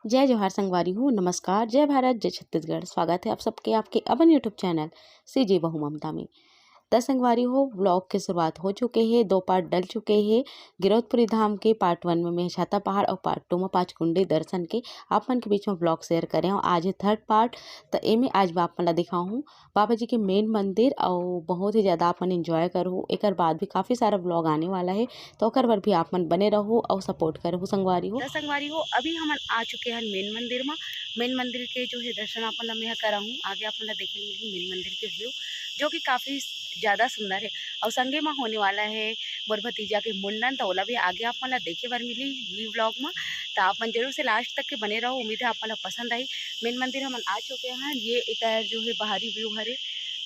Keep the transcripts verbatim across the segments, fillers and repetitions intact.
जय जोहार संगवारी हो, नमस्कार, जय भारत, जय छत्तीसगढ़। स्वागत है आप सबके आपके अपन YouTube चैनल सीजी बहू ममता में। त संगवारी हो, व्लॉग के शुरुआत हो चुके हे, दो पार्ट डल चुके हे। गिरौदपुरी धाम के पार्ट वन में मैं छाता पहाड़ और पार्ट टू में पाँच कुंडी दर्शन के आप मन के बीच में व्लॉग शेयर करे हूँ। आज है थर्ड पार्ट, त एमे आज मैं आप मन ला दिखाऊँ बाबा जी के मेन मंदिर, और बहुत ही ज़्यादा आप मन एंजॉय करहु। एकर बाद भी काफ़ी सारा व्लॉग आने वाला है, तो ओकर बर भी आप मन बने रहू और सपोर्ट करहु संगवारी हो। त संगवारी हो, अभी हमन आ चुके हन मेन मंदिर म। मेन मंदिर के जो है दर्शन आप मन ला मैं कराहूँ, आगे आप मन ला देखे मिलही मेन मंदिर के व्यू, जो कि काफ़ी ज़्यादा सुंदर है। और संगे म होने वाला है मोर भतीजा के मुंडन, तो ओला भी आगे आप मन ला देखे बर मिलही ये व्लॉग म। त आप मन जरूर से लास्ट तक के बने रहू, उम्मीद है आप मन ला पसंद आई। मेन मंदिर हमन आ चुके हैं, ये एकर जो है बाहरी व्यू हरे,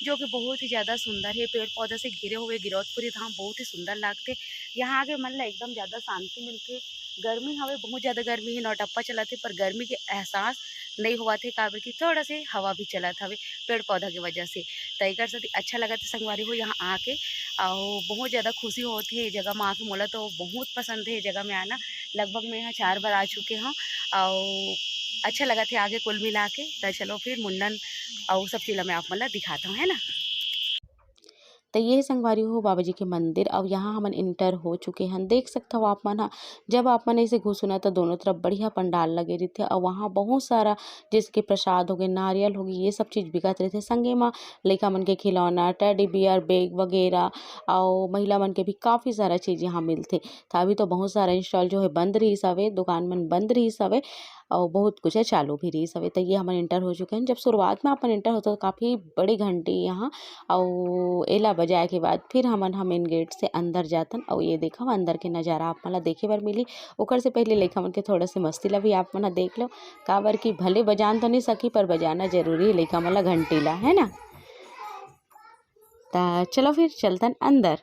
जो कि बहुत ही ज़्यादा सुंदर है। पेड़ पौधा से घिरे हुए गिरौदपुरी धाम बहुत ही सुंदर लागथे। यहाँ आके मन ला एकदम ज़्यादा शांति मिलथे। गर्मी हवे, बहुत ज़्यादा गर्मी है, नौटप्पा चलत है, पर गर्मी के एहसास नहीं होवत है, काबर कि थोड़ा से हवा भी चलत हवे पेड़ पौधा के वजह से। त एकर सेती अच्छा लगत है संगवारी हो यहाँ आके, और बहुत ज़्यादा खुशी होत है ये जगह में आके। मोला तो बहुत पसंद है ये जगह में आना, लगभग मैं यहाँ चार बार आ चुके हूँ, और अच्छा लगत है आगे कुल मिला के। त चलो फिर मुंडन और सब चीज़ ला मैं आप मन ला दिखाता हूँ, है ना। त ये संगवारी हो बाबा जी के मंदिर, और यहाँ हमन एंटर हो चुके हन। देख सकत हव आप मन ह, जब आप मन ऐसे घुसो ना, त दोनों तरफ बढ़िया पंडाल लगे रहिथे, और वहाँ बहुत सारा जैसे कि प्रसाद होगे, नारियल होगे, ये सब चीज़ बिकत रहिथे। संगे म लइका मन के खिलौना, टेडी बियर, बैग वगैरह, और महिला मन के भी काफ़ी सारा चीज़ यहाँ मिलथे। त अभी तो बहुत सारा स्टॉल जो है बंद रहिस हवे, दुकान मन बंद रहिस हवे, और बहुत कुछ है चालू भी रहिस हवे। त ये हमन एंटर हो चुके हैं। जब शुरुआत में अपन एंटर होता तो काफ़ी बड़ी घंटी यहाँ, और एला बजाए के बाद फिर हमन ह मेन गेट से अंदर जातन। और ये देखो अंदर के नज़ारा आप मन ला देखे बर मिली। ओकर से पहले लइका मन के थोड़ा से मस्ती ला भी आप मन ह देख लो, काबर कि भले बजान तो नहीं सकी पर बजाना जरूरी है लइका मन ला घंटी ला, है ना। त चलो फिर चलतन अंदर।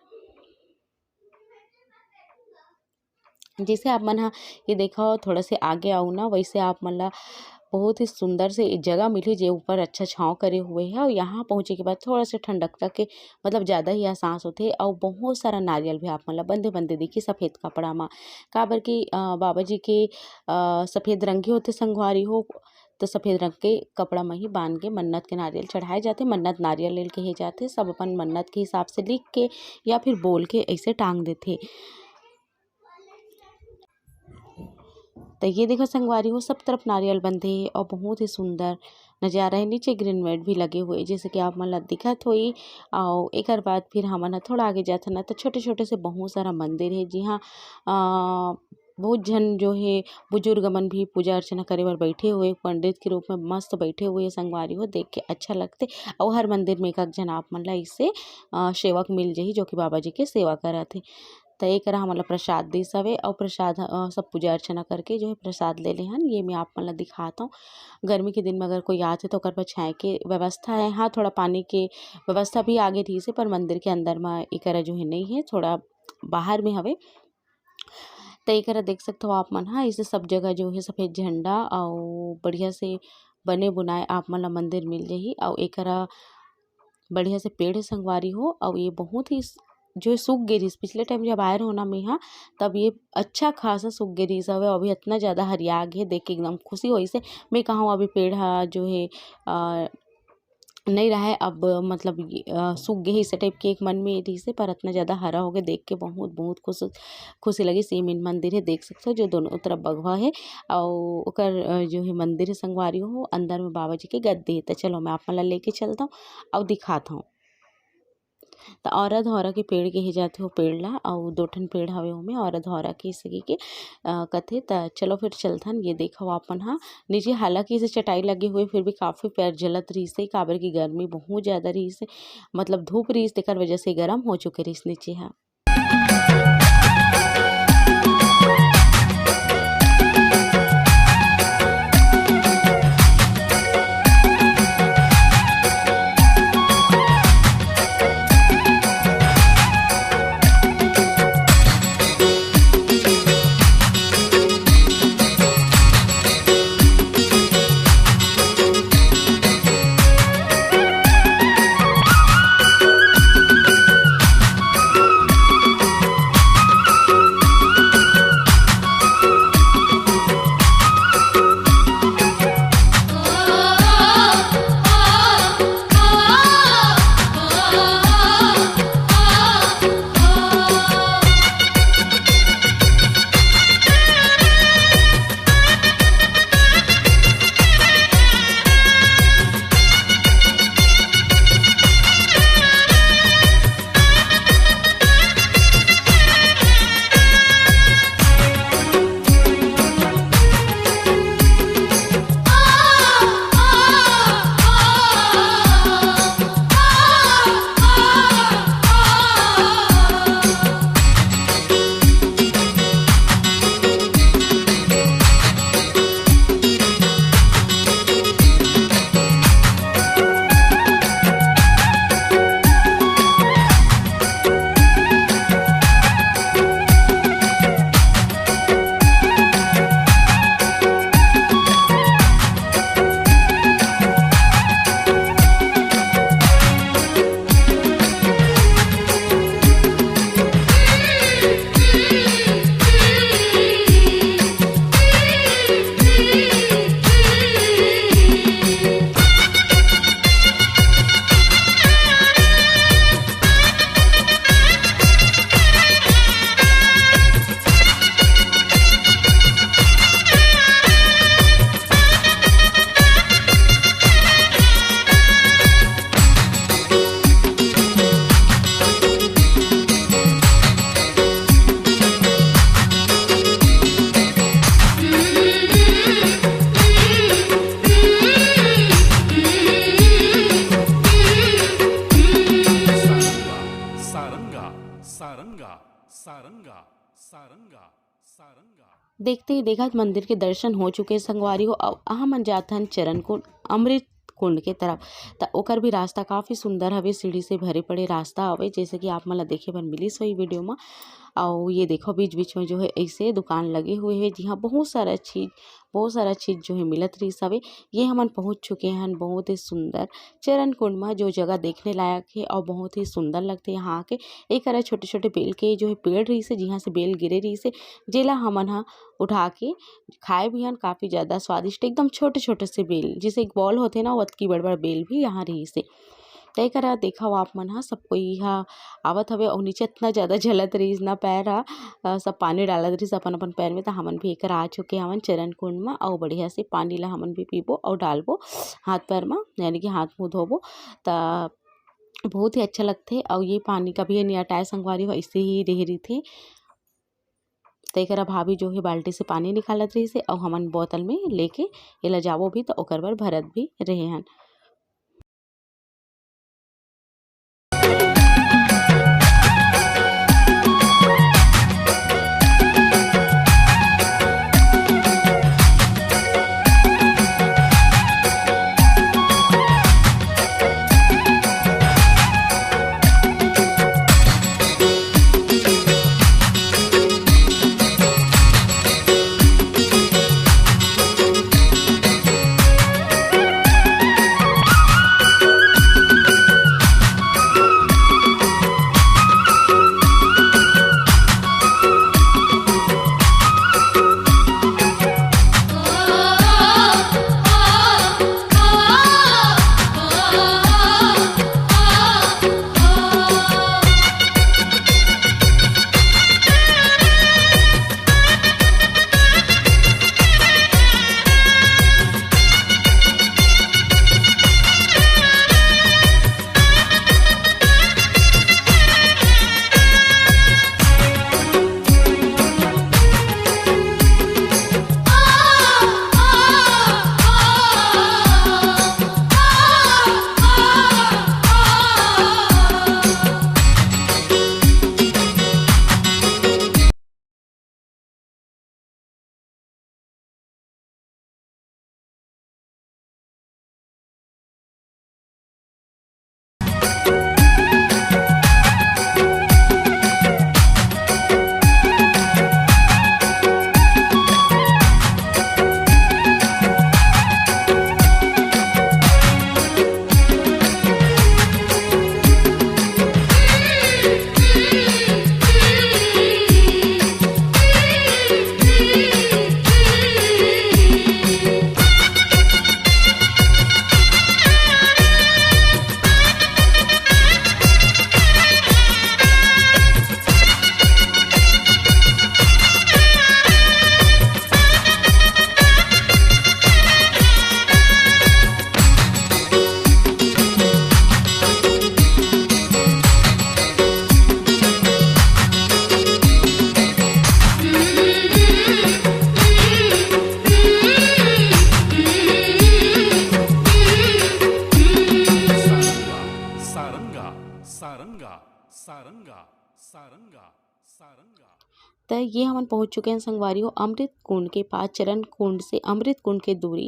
जैसे आप मन ह ये देखो थोड़ा से आगे आओ ना, वैसे आप मन ला बहुत ही सुंदर से एक जगह मिली जे ऊपर अच्छा छाँव करे हुए है। और यहाँ पहुँचे के बाद थोड़ा से ठंडक के मतलब ज़्यादा ही एहसास होथे। और बहुत सारा नारियल भी आप मन ला बंधे बंधे दिखी सफ़ेद कपड़ा मा, काबर कि अ, बाबा जी के अ, सफ़ेद रंग ही होथे संगवारी हो। तो सफ़ेद रंग के कपड़ा म ही बांध के मन्नत के नारियल चढ़ाए जाथे। मन्नत नारियल लेल कहे जाथे। सब अपन मन्नत के हिसाब से लिख के या फिर बोल के ऐसे टांग देथे। तो ये देखो संगवारी हो, सब तरफ नारियल बंधे हे और बहुत ही सुंदर नज़ारा है। नीचे ग्रीन मैट भी लगे हुए, जैसे कि आप मन ला दिखत होई। और एकर बाद फिर हमन ह थोड़ा आगे जाथन ना, तो छोटे-छोटे से बहुत सारा मंदिर है, जिहाँ, अ, बहुत झन जो है बुजुर्ग मन भी पूजा अर्चना करे बर बैठे हुए, पंडित के रूप में मस्त बैठे हुए संगवारी हो, देख के अच्छा लगथे। और हर मंदिर में एक-एक झन आप मन ला इससे, अ, सेवक मिल जाही, जो कि बाबा जी के सेवा करत हे। त एकरा हमन ला प्रसाद दिस हवे, अउ प्रसाद, अ, सब पूजा अर्चना करके जो है प्रसाद ले ले हन। ये मैं आप मन ला दिखात हव। गर्मी के दिन में अगर कोई आथे तो ओकर बर छाँय के व्यवस्था है। हाँ, थोड़ा पानी के व्यवस्था भी आगे रहिस हे, पर मंदिर के अंदर में एकरा जो है नहीं है, थोड़ा बाहर में हवे। त एकरा देख सकथव आप मन ह, इसे सब जगह जो है सफेद झंडा अउ बढ़िया से बने बुनाए आप मन ला मंदिर मिल जाही। अउ एकरा बढ़िया से पेड़ हे संगवारी हो, अउ ये बहुत ही स-, जो है सूख गे रहिस। पिछले टाइम जब आए रहो ना मेहा, तब ये अच्छा खासा सूख गे रहिस हवे, अभी इतना ज़्यादा हरिया गे, देख के एकदम खुशी होइस हे। मैं कहूँ अभी पेड़ ह जो है, अ, नइ रहय, अब मतलब ये, अ, सूख गे हे, इसे टाइप के एक मन में रहिस हे, पर इतना ज़्यादा हरा हो गे, देख के बहुत, बहुत खुश, खुशी लगिस। ये मेन मंदिर हे, देख सकथव जो दोनों तरफ बघवा हे, अउ ओकर, अ, जो हे मंदिर हे संगवारी हो, अंदर में बाबा जी के गद्दी हे। त चलो मैं आप मन ला लेके चलत हव अउ दिखात हव। त औरा धौरा के पेड़ कहे जाथे ओ पेड़ ला, अउ दो ठन पेड़ हवे ओमे औरा धौरा के सगी के, अ, कथे। त चलो फिर चलथन। ये देखव आप मन ह नीचे हालांकि इसे चटाई लगे हुए, फिर भी काफ़ी पैर जलत रहिस हे, काबर की गर्मी बहुत ज़्यादा रहिस हे, मतलब धूप रहिस, तेकर वजह से गरम हो चुके रहिस नीचे ह। सारंगा, सारंगा। देखते ही देखत मंदिर के दर्शन हो चुके संगवारी हो। अब हमन जाथन चरण कुंड, अमृत कुंड के तरफ। त ओकर भी रास्ता काफ़ी सुंदर हवे, सीढ़ी से भरे पड़े रास्ता हवे, जैसे कि आप मन ला देखे बर मिलिस होही वीडियो म। अउ ये देखो, बीच-बीच में जो है ऐसे दुकान लगे हुए हे, जिहाँ बहुत सारा चीज, बहुत सारा चीज जो है मिलत रहिस हवे। ये हमन पहुँच चुके हन बहुत ही सुंदर चरण कुंड म, जो जगह देखने लायक हे अउ बहुत ही सुंदर लगथे यहाँ आके। एक अरा छोटे-छोटे बेल के जो है पेड़ रहिस हे, जिहाँ से बेल गिरे रहिस हे, जेला हमन ह उठा के खाए भी हन। काफ़ी ज़्यादा स्वादिष्ट, एकदम छोटे-छोटे से बेल, जैसे एक बॉल होथे ना, ओतकी बड़-बड़ बेल भी यहाँ रहिस हे। त एकरा देखव आप मन ह, सब कोई ह आवत हवे अउ नीचे इतना ज़्यादा जलत रहिस ना पैर ह, अ, सब पानी डालत रहिस अपन-अपन पैर में। त हमन भी एकरा आ चुके हवन चरण कुंड म अउ बढ़िया से पानी ला हमन भी पीबो अउ डालबो हाथ पैर म, यानी कि हाथ मुँह धोबो। त बहुत ही अच्छा लगथे अउ ये पानी कभी नइ अटाए संगवारी हो, ऐसे ही रहे रहिथे। त एकरा भाभी जो है बाल्टी से पानी निकालत रहिस हे अउ हमन बोतल में लेके एला जाबो भी त ओकर बर भरत भी रहे हन। सारंगा, सारंगा, सारंगा, सारंगा। त ये हमन पहुँच चुके हैं संगवारी हो अमृत कुंड के पास। चरण कुंड से अमृत कुंड के दूरी,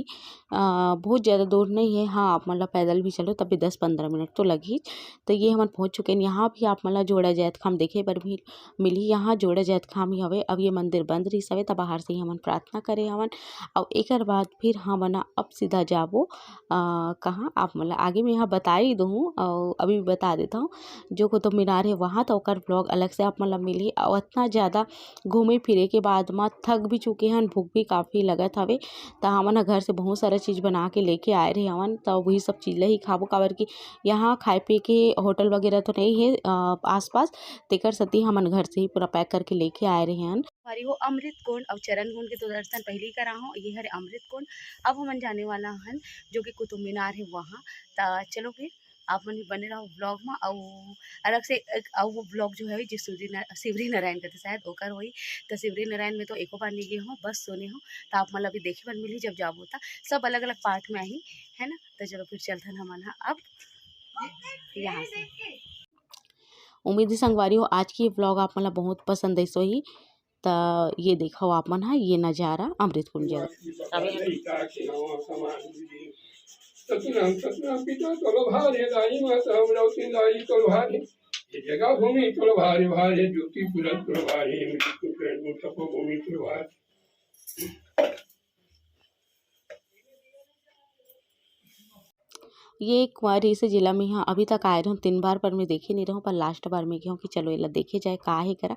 अ, बहुत ज़्यादा दूर नहीं है। हाँ, आप मन ला पैदल भी चलो तब भी दस पंद्रह मिनट तो लगही। त ये हमन पहुँच चुके हैं। यहाँ भी आप मन ला जोड़ा जैतखाम देखे बर भी मिलही। यहाँ जोड़ा जैतखाम ही हवे। अब ये मंदिर बंद रहिस हवे, त बाहर से ही हमन प्रार्थना करे हवन। अउ एकर बाद फिर हमन ह अब सीधा जाबो, अ, कहाँ, आप मन ला आगे में यहाँ बता ही दूँ, अउ अभी भी बता देता हूँ, जो कुतुब मीनार है वहाँ, तो ओकर vlog अलग से आप मन ला मिलही। अउ इतना ज़्यादा घूमे फिरे के बाद म थक भी चुके हन, भूख भी काफ़ी लगत हवे, त हमन ह घर से बहुत सारा चीज़ बना के लेके आए रहे हवन, त वही सब चीज़ ला ही खाबो, काबर कि यहाँ खाए पिए के होटल वगैरह तो नहीं है, अ, आसपास, तेकर सेती हमन घर से ही पूरा pack करके लेके आए रहे हन। हमारी वो अमृत कुंड अउ चरण कुंड के तो दर्शन पहले ही करा हूँ, ये हरे अमृत कुंड। अब हमन जाने वाला हन जो कि कुतुब मीनार है वहाँ। त चलो फिर आप मन भी बने रहो vlog में। अउ अलग से एक अउ वो vlog जो है जो सूर्य ना-, शिवरी नारायण कथे शायद ओकर होई। त शिवरी नारायण में तो एको बार नहीं गए हो, बस सुने हो। त आप मन ला भी देखे बर मिलही जब जाबो त सब अलग-अलग part में आही, है ना। त चलो फिर चलथन हमन ह अब यहाँ से। उम्मीद है संगवारी हो आज की vlog आप मन ला बहुत पसंद आइस होही। त ये देखव आप मन ह, ये नजारा अमृत कुंज। सतनाम सतनाम पिता तोलो भारे, दाई माता हम रौती दाई तोलो भारे, ये जगह भूमि तोलो भारे, भारे ज्योति पुरन तोलो भारे, मृत्यु प्रेम तपोभूमि तोलो भारे। ये कुंवारी से जिला में ह अभी तक आए रहूँ तीन बार, पर मैं देखे नहीं रहूँ, पर लास्ट बार में गए हूँ कि चलो एला देखे जाए का हे करा।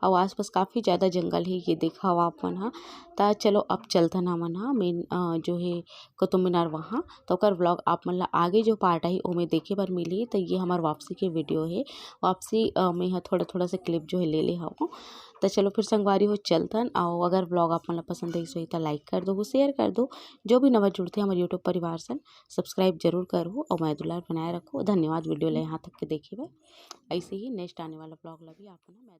और आसपास काफ़ी ज़्यादा जंगल है, ये देखा हो आप मन ह। त चलो अब चलथन हमन ह मेन, अ, जो है कुतुब मीनार वहाँ। तो ओकर व्लॉग आप मन ला आगे जो पार्ट आई ओमे देखे बर मिली। तो ये हमार वापसी के वीडियो है, वापसी, अ, में ह थोड़ा थोड़ा से क्लिप जो है ले ले हूँ। तो चलो फिर संगवारी हो चलथन। और अगर व्लॉग आप मन ला पसंद आई सही तो लाइक कर दो, शेयर कर दो। जो भी नवा जुड़ते हमारे यूट्यूब परिवार से सब्सक्राइब जरूर करो और मैं दुलार बनाए रखो। धन्यवाद वीडियो ले यहाँ तक के देखे बर। ऐसे ही नेक्स्ट आने वाला व्लॉग ला भी आप मन ह मैं